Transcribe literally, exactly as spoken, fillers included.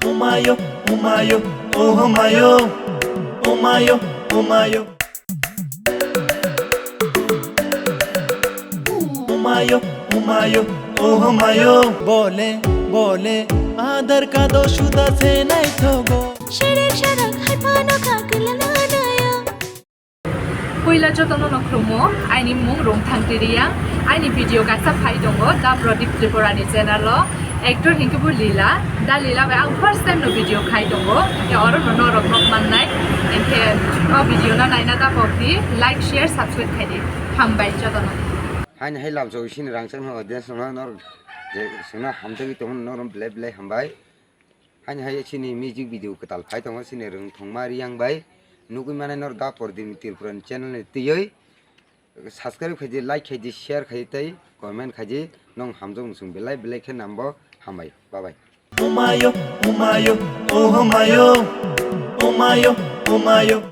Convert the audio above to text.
Umayo, umayo, oh mayo. Umayo, umayo. Umayo, umayo, oh mayo. Bole, bole, Aadhaar card o suda se naithogo. Sherek sherek hai phano kha kwlana naya. Puila jotono no khulummo, aini mung Rungthang Tiriya, aini video kaisa phai tongo, Da Pradip Tripura ni channel o, actor hinkhe bo Lila, Da Lila bai ang first time no video khai tongo, hinkhe oro no norok nok mannai, hinkhe o video no naina da pokdi, like, share, subscribe khaidi, hambai jotono. Haini hai lamsok sini rangchak no audience no norok je sino hamjagwi tongo norok belai belai hambai. Haini hai chini music video kwtal phai tongo chini Rungthongma Riyang bai. Nugwi mane nor Da Pradip Tripura ni channel ni twiwi subscribe khaidi, like khaidi, share khaidi tei comment khaidi. Nong hamjak muchung belai belai khe nambo hambai. Bye bye. Umayo, umayo, oh mayo. Umayo, umayo.